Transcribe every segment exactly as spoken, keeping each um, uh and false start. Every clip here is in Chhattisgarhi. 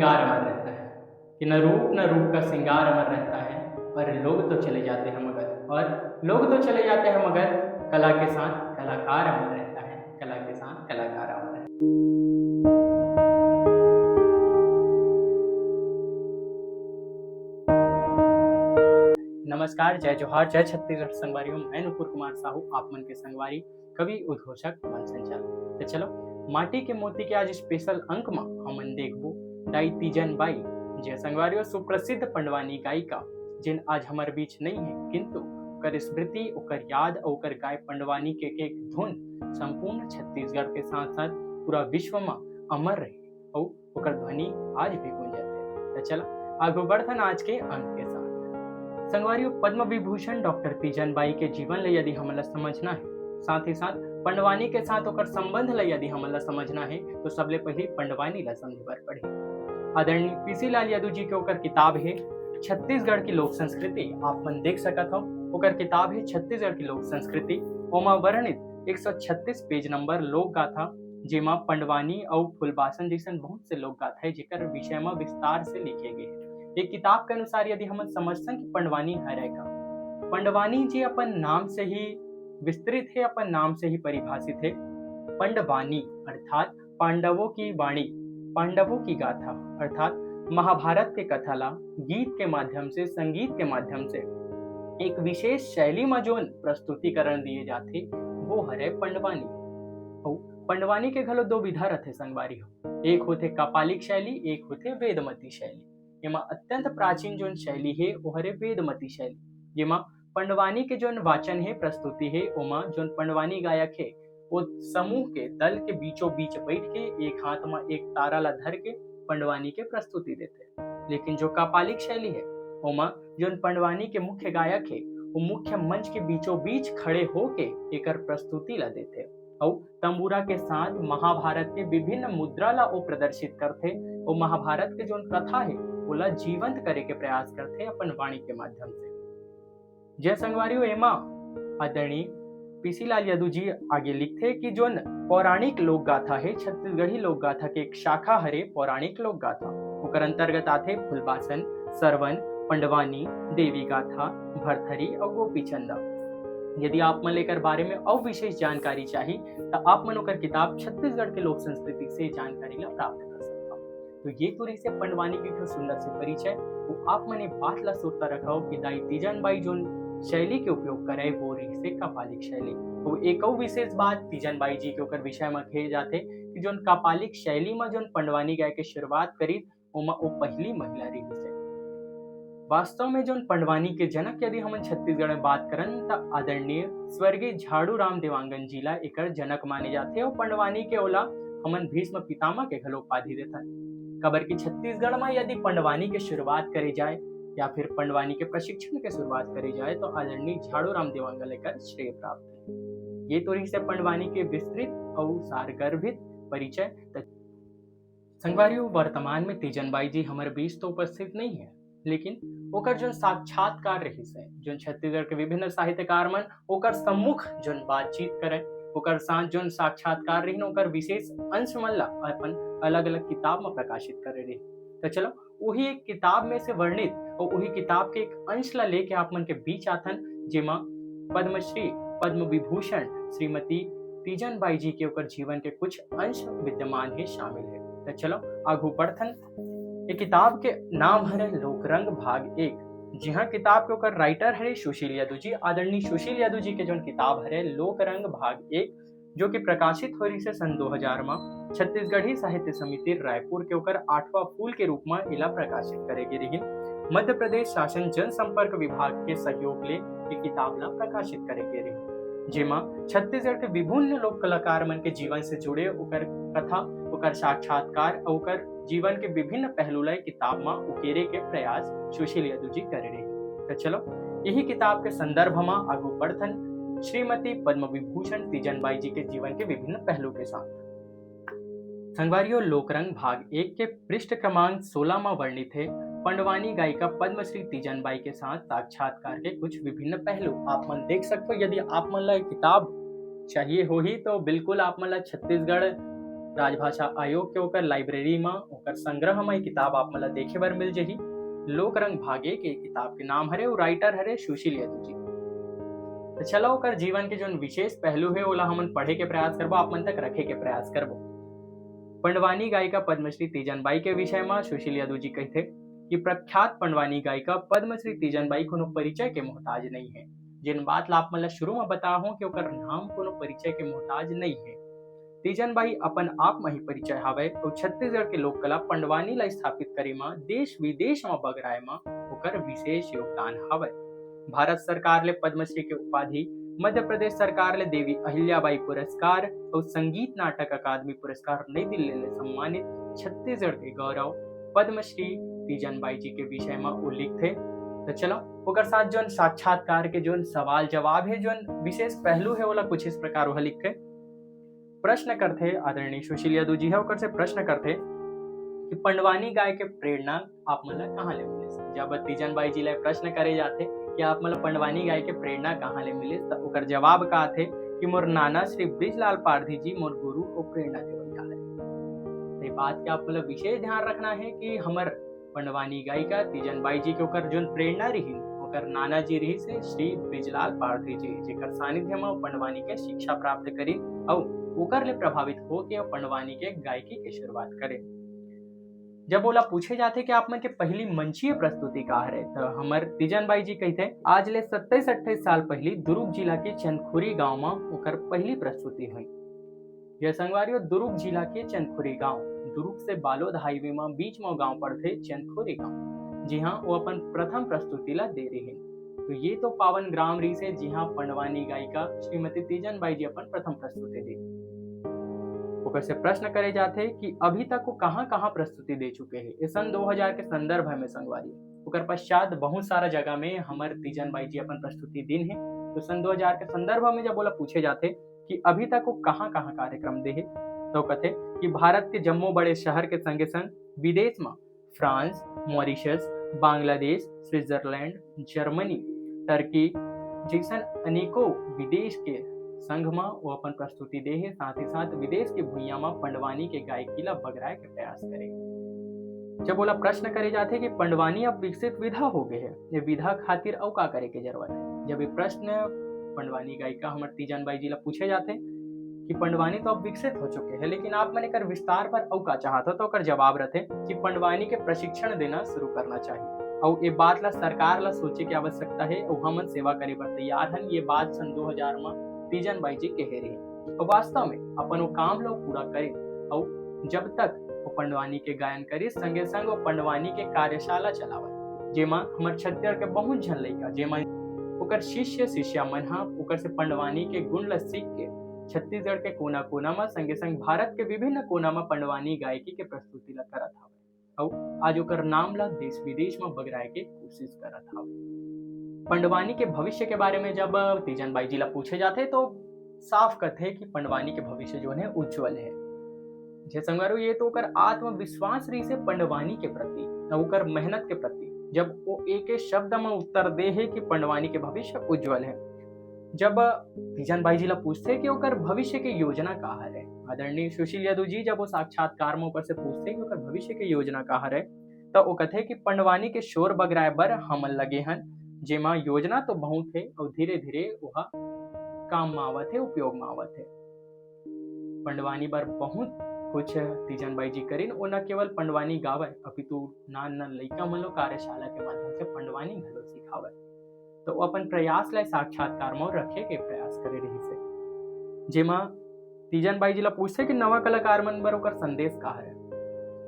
श्रृंगार अमर रहता है, कि न रूप न रूप का श्रृंगार अमर रहता है, और लोग तो चले जाते हैं मगर, और लोग तो चले जाते हैं मगर कला के साथ कलाकार अमर रहता है, कला के साथ कलाकार अमर रहता है। नमस्कार, जय जोहार, जय छत्तीसगढ़ संगवारी हो। मैं नुपुर कुमार साहू, आप मन के संगवारी, कवि, उद्घोषक, मंच संचालक। तो चलो, माटी के मोती के आज स्पेशल अंक म हमन देखबो दाई तीजन बाई, जे संगवारी हो सुप्रसिद्ध पंडवानी गायिका, जिन आज हमर बीच नहीं है, किंतु ओकर स्मृति, ओकर याद अउ ओकर गाय पंडवानी के एक एक धुन संपूर्ण छत्तीसगढ़ के साथ साथ पूरा विश्व म अमर रही अउ ओकर ध्वनि आज भी गूंजत है। तो चला, आगू बढ़थन आज के अंक के साथ। संगवारी हो, पद्म विभूषण डॉक्टर तीजन बाई के जीवन ल यदि हमन ला समझना है, साथ ही साथ पंडवानी के साथ ओकर संबंध ल यदि हमन ला समझना है, तो सबले पहले पंडवानी ला समझे बर पड़ही। आदरणीय पीसी लाल यदु जी के ओकर किताब है छत्तीसगढ़ की लोक संस्कृति, आप मन देख सकत हो। ओकर किताब है छत्तीसगढ़ की लोक संस्कृति, ओमा वर्णित एक सौ छत्तीस पेज नंबर लोक गाथा, जेमा पंडवानी अउ फुलबासन जैसन बहुत से लोक गाथा है, जेकर विषय म विस्तार से लिखे गे हे। एक किताब के अनुसार यदि हमन समझथन कि पंडवानी हरय का, पंडवानी जी अपन नाम से ही विस्तृत है, अपन नाम से ही परिभाषित है। पंडवानी अर्थात पांडवों की वाणी, पांडवों की गाथा, अर्थात महाभारत के कथा ला गीत के माध्यम से, संगीत के माध्यम से एक विशेष शैली म जोन प्रस्तुतिकरण दिए जाथे, वो हरे पंडवानी। अउ पंडवानी के घलो दो विधा रथे संगवारी हो, एक होथे कापालिक शैली, एक होथे वेदमती शैली। एमा अत्यंत प्राचीन जोन शैली हे, वो हरे वेदमती शैली, जेमा पंडवानी के जोन वाचन हे, प्रस्तुति हे, ओमा जोन पंडवानी गायक हे, वो समूह के, दल के बीचों बीच बैठ के एक हाथ म एक तारा ला धर के पंडवानी के प्रस्तुति देथे। लेकिन जो कापालिक शैली हे, ओमा जोन पंडवानी के मुख्य गायक हे, वो मुख्य मंच के बीचों बीच खड़े होके एकर प्रस्तुति ला देथे। अउ तंबूरा के साथ महाभारत के विभिन्न मुद्रा ला वो प्रदर्शित करथे, वो महाभारत के जोन कथा हे, ओला जीवंत करे के प्रयास करथे अपन वाणी के माध्यम से। जय संगवारी हो, एमा आदरणीय पीसी लाल यदु जी आगे लिखथे कि जोन पौराणिक लोक गाथा हे, छत्तीसगढ़ी लोक गाथा के एक शाखा हरे पौराणिक लोक गाथा। ओकर अंतर्गत आथे फुलबासन, सरवन, पंडवानी, देवी गाथा, भरथरी अउ गोपीचंदा। यदि आप मन ल एकर बारे में अउ विशेष जानकारी चाही, त आप मन ओकर किताब छत्तीसगढ़ के लोक संस्कृति से जानकारी ला प्राप्त कर सकथव। तो ये तो रहिसे पंडवानी के एक ठो सुंदर से परिचय। तो आप मन ये बात ला सुरता रखव कि दाई तीजन बाई जोन शैली के उपयोग करे, वो रहिसे कापालिक शैली। तो एक अउ विशेष बात तीजन बाई जी के ओकर विषय म कहे जाथे कि जोन कापालिक शैली म जोन पंडवानी गाय के शुरुआत करी, ओमा वो पहली महिला रहिसे। वास्तव में जोन पंडवानी के जनक यदि हमन छत्तीसगढ़ में बात करन, त आदरणीय स्वर्गीय झाड़ू राम देवांगन जी ला एकर जनक माने जाथे अउ पंडवानी के ओला हमन भीष्म पितामह के घलो उपाधि देथन। काबर कि छत्तीसगढ़ म यदि पंडवानी के शुरुआत करे जाए या फिर पंडवानी के प्रशिक्षण के शुरुआत करे जाए, तो आदरणीय झाड़ू राम देवांगन एकर श्रेय प्राप्त हे। ये तो रहिसे पंडवानी के विस्तृत अउ सारगर्भित परिचय। त संगवारी हो, वर्तमान में तीजन बाई जी हमर बीच तो उपस्थित नहीं है, लेकिन ओकर जोन साक्षात्कार रहिस हे, जोन छत्तीसगढ़ के विभिन्न साहित्यकार मन ओकर सम्मुख जोन बातचीत करन, ओकर साथ जोन साक्षात्कार रहिन, ओकर विशेष अंश मन ला अपन अलग-अलग किताब म प्रकाशित करे रहिन। त चलो, उही एक किताब में से वर्णित अउ उही किताब के एक अंश ला लेके आप मन के बीच आथन, जेमा पद्मश्री, पद्म विभूषण श्रीमती तीजन बाई जी के ओकर जीवन के कुछ अंश विद्यमान हे, शामिल हे। त चलो, आगू बढ़थन। ये किताब के नाम हरे लोकरंग भाग एक। जी हाँ, किताब के ओकर राइटर हरे सुशील यदु जी। आदरणीय सुशील यदु जी के जोन किताब हरे लोकरंग भाग एक, जो कि प्रकाशित होय रहिसे सन दो हजार म छत्तीसगढ़ी साहित्य समिति रायपुर के ओकर आठवां फूल के रूप म एला प्रकाशित करे गे रिहिन। मध्य प्रदेश शासन जनसंपर्क विभाग के सहयोग ले ये किताब ला प्रकाशित करे गे रिहिन, जेमा छत्तीसगढ़ के विभिन्न लोक कलाकार मन के जीवन से जुड़े ओकर कथा, ओकर साक्षात्कार अउ ओकर जीवन के विभिन्न पहलू ला किताब म उकेरे के प्रयास सुशील यदु जी करे रहिन। त चलो, यही किताब के संदर्भ म आगू बढ़थन श्रीमती पद्म विभूषण तीजन बाई जी के जीवन के विभिन्न पहलू के साथ। संगवारी हो, लोकरंग भाग एक के पृष्ठ क्रमांक सोलह म वर्णित हे पंडवानी गायिका पद्मश्री तीजन बाई के साथ साक्षात्कार के कुछ विभिन्न पहलू। आप मन देख सकते हो, यदि आप मन ला ये किताब चाहिए होही, तो बिल्कुल आप मन ला छत्तीसगढ़ राजभाषा आयोग के ओकर लाइब्रेरी म, ओकर संग्रह म ये किताब आप मन ला देखे बर मिल जही। लोक रंग भागे के किताब के नाम हरे, अउ राइटर हरे सुशील यदु जी। तो चलो, ओकर जीवन के जोन विशेष पहलू हे, ओला हमन पढ़े के प्रयास करबो, आप मन तक रखे के प्रयास करबो। पंडवानी गायिका पद्मश्री तीजन बाई के विषय म सुशील यदु जी कहिथे कि प्रख्यात पंडवानी गायिका पद्मश्री तीजन बाई कोनो परिचय के मोहताज नहीं हे। जेन बात ला आप मन ला शुरू म बताए हों कि ओकर नाम कोनो परिचय के मोहताज नहीं हे। तीजन बाई अपन आप म ही परिचय हवय अउ छत्तीसगढ़ के लोक कला पंडवानी ला स्थापित करे म, देश विदेश म बगराए म ओकर विशेष योगदान हवय। भारत सरकार ले पद्मश्री के उपाधि, मध्य प्रदेश सरकार ले देवी अहिल्याबाई पुरस्कार अउ संगीत नाटक अकादमी पुरस्कार नई दिल्ली ले सम्मानित छत्तीसगढ़ के गौरव पद्मश्री तीजन बाई जी के विषय म वो लिखथे। तो चलो, ओकर साथ जोन साक्षात्कार के जोन सवाल जवाब हे, जोन विशेष पहलू हे, ओला कुछ इस प्रकार वह लिखथे। प्रश्न करथे आदरणीय सुशील यदु जी ह, ओकर से प्रश्न करथे कि पंडवानी गाय के प्रेरणा आप मन ला कहाँ ले मिलिस? जब तीजन बाई जी ला प्रश्न करे जाथे कि आप मन ला पंडवानी गाय के प्रेरणा कहाँ ले मिलिस, त ओकर जवाब का आथे कि मोर नाना श्री बृजलाल पारधी जी मोर गुरु अउ प्रेरणा देवइया हरे। तो ये बात के आप मन ला विशेष ध्यान रखना हे कि हमर पंडवानी गायिका तीजन बाई जी के ओकर जोन प्रेरणा रिहिन, ओकर नाना जी रिहिस हे श्री बृजलाल पारधी जी, जेकर सानिध्य म पंडवानी के शिक्षा प्राप्त करिन अउ ओकर ले प्रभावित होके पंडवानी के गायकी के शुरुआत करिन। जब ओला पूछे जाथे कि आप मन के पहली मंचीय प्रस्तुति का हरे, त हमर तीजन बाई जी कहिथे, आज ले सत्ताईस अट्ठाईस साल पहली दुर्ग जिला के चंदखुरी गांव म ओकर पहली प्रस्तुति हुई। ये संगवारी हो दुर्ग जिला के चंदखुरी गांव, दुर्ग से बालोद हाईवे म बीच म गांव पड़थे चंदखुरी गांव, जिहां वो अपन प्रथम प्रस्तुति ला दे रिहिन। तो ये तो पावन ग्राम रिहिस हे, जिहां पंडवानी गायिका श्रीमती तीजन बाई जी अपन प्रथम प्रस्तुति दी। ओकर से प्रश्न करे जाथे कि अभी तक वो कहां-कहां प्रस्तुति दे चुके हे। ये सन दो हज़ार के संदर्भ में संगवारी, ओकर पश्चात बहुत सारा जगह में हमर तीजन बाई जी अपन प्रस्तुति दिन हे। तो सन दो हज़ार के संदर्भ में जब ओला पूछे जाथे कि अभी तक वो कहां-कहां कार्यक्रम दे हे, तो कथे कि भारत के जम्मो बड़े शहर के संगे संग विदेश म France, Mauritius, Bangladesh, Switzerland, Germany, Turkey जैसन अनेकों विदेश के संघ म वो अपन प्रस्तुति दे हे, साथ ही साथ विदेश के भुइयां म पंडवानी के गायकी ला बगराए के प्रयास करे। जब ओला प्रश्न करे जाथे कि पंडवानी अब विकसित विधा हो गए हे, ये विधा खातिर अउ का करे के जरूरत हे? जब ये प्रश्न पंडवानी गायिका हमर तीजन बाई जी ला पूछे जाथे कि पंडवानी तो अब विकसित हो चुके हे, लेकिन आप मन एकर विस्तार पर अउ का चाहत हो, तो ओकर जवाब रथे कि पंडवानी के प्रशिक्षण देना शुरू करना चाहिए। अउ ये बात ला सरकार ला सोचे के आवश्यकता हे, अउ हमन सेवा करे बर तैयार हन। ये बात सन दो हज़ार म तीजन बाई जी कहे रहे। अउ वास्तव में अपन वो काम ला पूरा करे, अउ जब तक वो पंडवानी के गायन करिस, संगे संग वो पंडवानी के कार्यशाला चलावत, जेमा हमर छत्तीसगढ़ के बहुत झन लइका, जेमा ओकर शिष्य शिष्या मन ह ओकर से पंडवानी के गुण ल सीख के छत्तीसगढ़ के कोना-कोना म, संगे संग भारत के विभिन्न कोना म पंडवानी गायकी के प्रस्तुति ल करत हवय। अउ आज ओकर नाम ल देश विदेश म बगराए के कोशिश करत हवय। पंडवानी के भविष्य के बारे में जब तीजन बाई जी ल पूछे जाथे, तो साफ कथे कि पंडवानी के भविष्य जोन हे, उज्जवल हे। जे संगवारी हो, ये तो ओकर आत्मविश्वास रहिस हे पंडवानी के प्रति, अउ ओकर मेहनत के प्रति, जब वो एक शब्द म उत्तर दे हे कि पंडवानी के भविष्य उज्जवल हे। जब तीजन बाई जी ला पूछथे कि ओकर भविष्य के योजना का हरे, आदरणीय सुशील यदु जी जब वो साक्षात्कार म ओकर से पूछथे कि ओकर भविष्य के योजना का हरे, त वो कथे कि पंडवानी के शोर बगराए बर हमन लगे हन, जेमा योजना तो बहुत हे अउ धीरे-धीरे ओहा काम म आवत हे, उपयोग म आवत हे। पंडवानी बर बहुत कुछ तीजन बाई जी करिन। वो न केवल पंडवानी गावय, अपितु नान-नान लइका मन लो कार्यशाला के माध्यम से पंडवानी घलो सिखावय। तो वो अपन प्रयास ला साक्षात्कार म रखे के प्रयास करे रहिस हे, जेमा तीजन बाई जी ला पूछथे कि नवा कलाकार मन बर ओकर संदेश का हरे।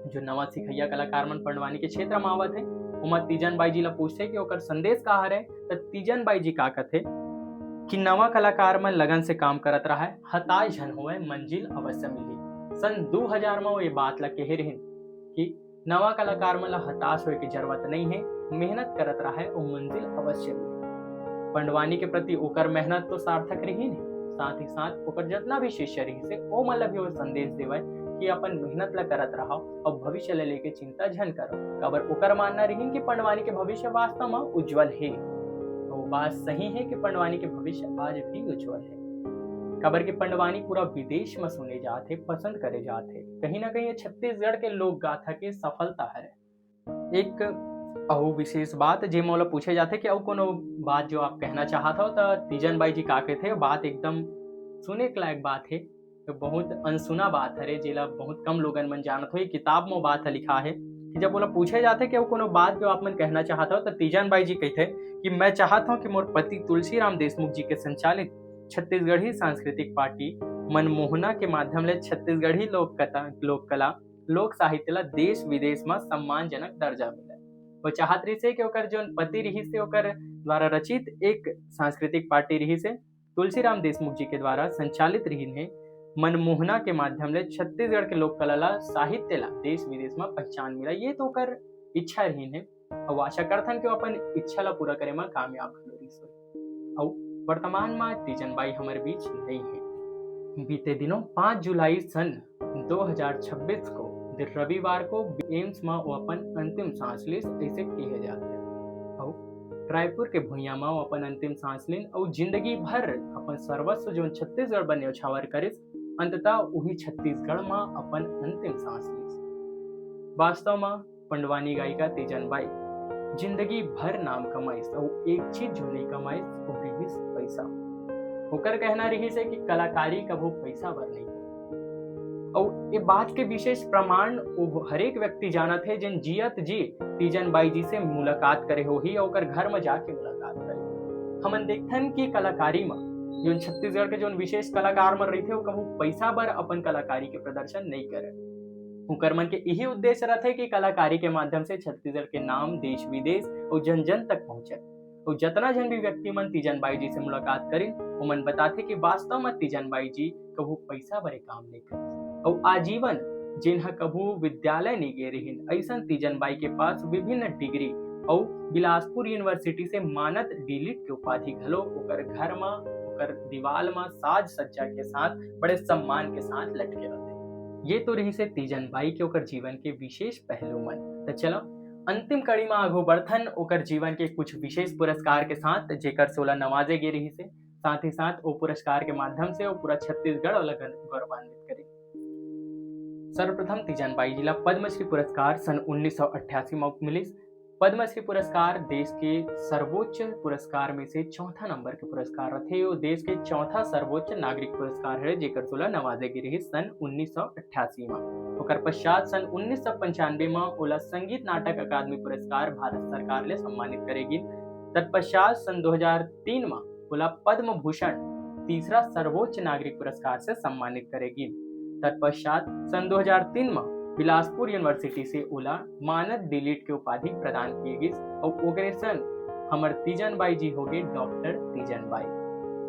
जो नवा सिखइया कलाकार मन पंडवानी के क्षेत्र म आवत हे, ओमा तीजन बाई जी ला पूछथे कि ओकर संदेश का हरे, त तीजन बाई जी का कथे कि नवा कलाकार मन लगन से काम करत रहय, हताश झन होवय, मंजिल अवश्य मिलही। सन दो हज़ार म वो ये बात ला कहे रिहिन कि नवा कलाकार मन ला हताश होए के जरूरत नइ हे, मेहनत करत रहय, वो मंजिल अवश्य मिलही। पंडवानी के प्रति ओकर मेहनत तो सार्थक रहिन हे, साथ ही साथ ओकर जतना भी शिष्य रहिस हे, ओ मन ला भी वो संदेश देवय कि अपन मेहनत ला करत रहव अउ भविष्य ला लेके चिंता झन करव। काबर ओकर मानना रहिन कि पंडवानी के भविष्य वास्तव म उज्जवल हे। वो बात सही हे कि पंडवानी के भविष्य आज भी उज्जवल हे। काबर के पंडवानी पूरा विदेश म सुने जात हे, पसंद करे जात हे। कहीं ना कहीं ये छत्तीसगढ़ के लोक गाथा के सफलता हरे। एक अहू विशेष बात, जे मोला पूछे जाथे कि अउ कोनो बात जो आप कहना चाहत हव, त तीजन बाई जी का कहथे, बात एकदम सुने के लायक बात हे। तो बहुत अनसुना बात हरे, जेला बहुत कम लोगन मन जानत होही। किताब म बात ह लिखा हे कि जब ओला पूछे जाथे कि अउ कोनो बात जो आप मन कहना चाहत हव, त तीजन बाई जी कहिथे कि मैं चाहत हव कि मोर पति तुलसीराम देशमुख जी के संचालित छत्तीसगढ़ी सांस्कृतिक पार्टी मनमोहना के माध्यम ले छत्तीसगढ़ी लोक कथा, लोक कला, लोक साहित्य ला देश विदेश म सम्मानजनक दर्जा मिले। वो चाहत रहिस हे कि ओकर जोन पति रहिस हे, ओकर द्वारा रचित एक सांस्कृतिक पार्टी रहिस हे, तुलसीराम देशमुख जी के द्वारा संचालित रहिन हे, मनमोहना के माध्यम ले छत्तीसगढ़ के लोक कला ला, साहित्य ला देश विदेश म पहचान मिला। ये तो ओकर इच्छा रहिन हे, अउ आशा करथन कि वो अपन इच्छा ला पूरा करे म कामयाब घलो रहिस होही। अउ वर्तमान म तीजन बाई हमर बीच नइ हे। बीते दिनों पाँच जुलाई सन दो हज़ार छब्बीस को दिन रविवार को एम्स म वो अपन अंतिम सांस लिस, ऐसे कहे जाथे। अउ रायपुर के भुइयां म वो अपन अंतिम सांस लिन अउ जिंदगी भर अपन सर्वस्व जोन छत्तीसगढ़ बर न्योछावर करिस, अंततः उही छत्तीसगढ़ म अपन अंतिम सांस लिस। वास्तव म पंडवानी गायिका तीजन बाई जिंदगी भर नाम कमाइस अउ एक चीज जो नइ कमाइस, वो रिहिस पैसा। ओकर कहना रिहिस हे कि कलाकारी कभू पैसा बर नइ हो। अउ ये बात के विशेष प्रमाण वो हरेक व्यक्ति जानत हे, जेन जियत जी तीजन बाई जी से मुलाकात करे होही अउ ओकर घर म जाके मुलाकात करे। हमन देखथन कि कलाकारी म जोन छत्तीसगढ़ के जोन विशेष कलाकार मन रहिथे, वो कभू पैसा बर अपन कलाकारी के प्रदर्शन नइ करे। उकर मन के यही उद्देश्य रथे कि कलाकारी के माध्यम से छत्तीसगढ़ के नाम देश विदेश अउ जन जन तक पहुंचे। अउ जतना झन भी व्यक्ति मन तीजन बाई जी से मुलाकात करिन, ओमन बताथे कि वास्तव म तीजन बाई जी कभू पैसा बर ए काम नइ करिस। अउ आजीवन जेन ह कभू विद्यालय नइ गे रहिन, अइसन तीजन बाई के पास विभिन्न डिग्री अउ बिलासपुर यूनिवर्सिटी से मानद डीलिट के उपाधि घलो ओकर घर म, ओकर दीवाल म साज सज्जा के साथ बड़े सम्मान के साथ लटके रथे। ये तो रहिस हे तीजन बाई के ओकर जीवन के विशेष पहलू मन। त चलो अंतिम कड़ी म आगू बढ़थन ओकर जीवन के कुछ विशेष पुरस्कार के साथ, जेकर से ओला नवाजे गे रहिस हे। साथ ही साथ वो पुरस्कार के माध्यम से वो पूरा छत्तीसगढ़ वाला गण-, गौरवान्वित करे। सर्वप्रथम तीजन बाई जी ला पद्मश्री पुरस्कार सन उन्नीस सौ अट्ठासी म मिलिस। पद्मश्री पुरस्कार देश के सर्वोच्च पुरस्कार में से चौथा नंबर के पुरस्कार रथे। वो देश के चौथा सर्वोच्च नागरिक पुरस्कार हरे, जेकर से ओला नवाजे गे रिहिस सन उन्नीस सौ अट्ठासी म। ओकर पश्चात सन उन्नीस सौ पंचानवे म ओला संगीत नाटक अकादमी पुरस्कार भारत सरकार ले सम्मानित करे गिस। तत्पश्चात सन दो हज़ार तीन म ओला पद्म भूषण, तीसरा सर्वोच्च नागरिक पुरस्कार से सम्मानित करे गिस। तत्पश्चात सन दो हज़ार तीन म बिलासपुर यूनिवर्सिटी से ओला मानद डीलिट के उपाधि प्रदान किए गिस अउ ओकरे संग हमर तीजन बाई जी होगे डॉक्टर तीजन बाई।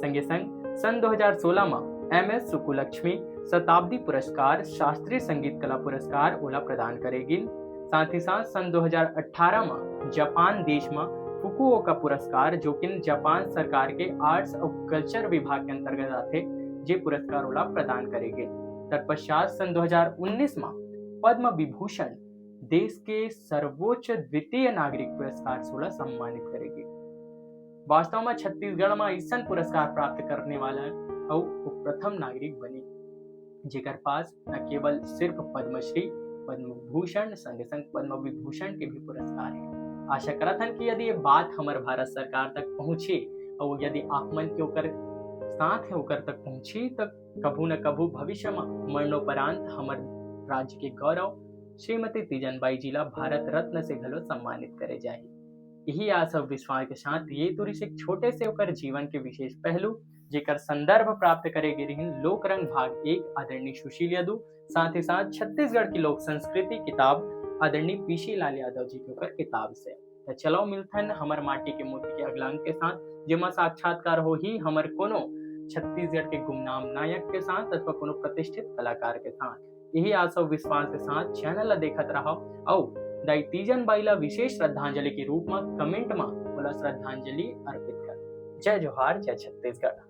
संगे संग सन दो हज़ार सोलह म एम एस सुकुलक्ष्मी शताब्दी पुरस्कार, शास्त्रीय संगीत कला पुरस्कार ओला प्रदान करे गिस। साथ ही साथ सन दो हज़ार अठारह म जापान देश म फुकुओका पुरस्कार, जो कि जापान सरकार के आर्ट्स अउ कल्चर विभाग के अंतर्गत आथे, जे पुरस्कार ओला प्रदान करे गिस। तत्पश्चात सन दो हज़ार उन्नीस म पद्म विभूषण, देश के सर्वोच्च द्वितीय नागरिक पुरस्कार से ओला सम्मानित करे गिस। वास्तव म छत्तीसगढ़ म अइसन पुरस्कार प्राप्त करने वाला अउ वो प्रथम नागरिक बने, जेकर पास न केवल सिर्फ पद्मश्री, पद्म भूषण, संगे संग पद्म विभूषण के भी पुरस्कार हे। आशा करत हन कि यदि ये बात हमर भारत सरकार तक पहुंचे अउ यदि आप मन के ओकर साथ हे ओकर तक पहुंची, त कभू न कभू भविष्य म मरणोपरांत हमर राज्य के गौरव श्रीमती तीजन बाई जी ला भारत रत्न से घलो सम्मानित करे जाही। यही आस अउ विश्वास के साथ ये तो रिहिस एक छोटे से ओकर जीवन के विशेष पहलू, जेकर संदर्भ प्राप्त करे गे रिहिन लोक रंग भाग एक आदरणीय सुशील यदु, साथ ही साथ छत्तीसगढ़ की लोक संस्कृति किताब आदरणीय पीसी लाल यादव जी के ओकर किताब से। त चलो मिलथन हमर माटी के मोती के अगला अंक के साथ, जेमा साक्षात्कार होही हमर कोनो छत्तीसगढ़ के गुमनाम नायक के साथ अथवा कोनो प्रतिष्ठित कलाकार के साथ। यही आस अउ विश्वास के साथ चैनल ला देखत रहव अउ दाई तीजन बाई ला विशेष श्रद्धांजलि के रूप म कमेंट म ओला श्रद्धांजलि अर्पित कर। जय जोहार, जय छत्तीसगढ़।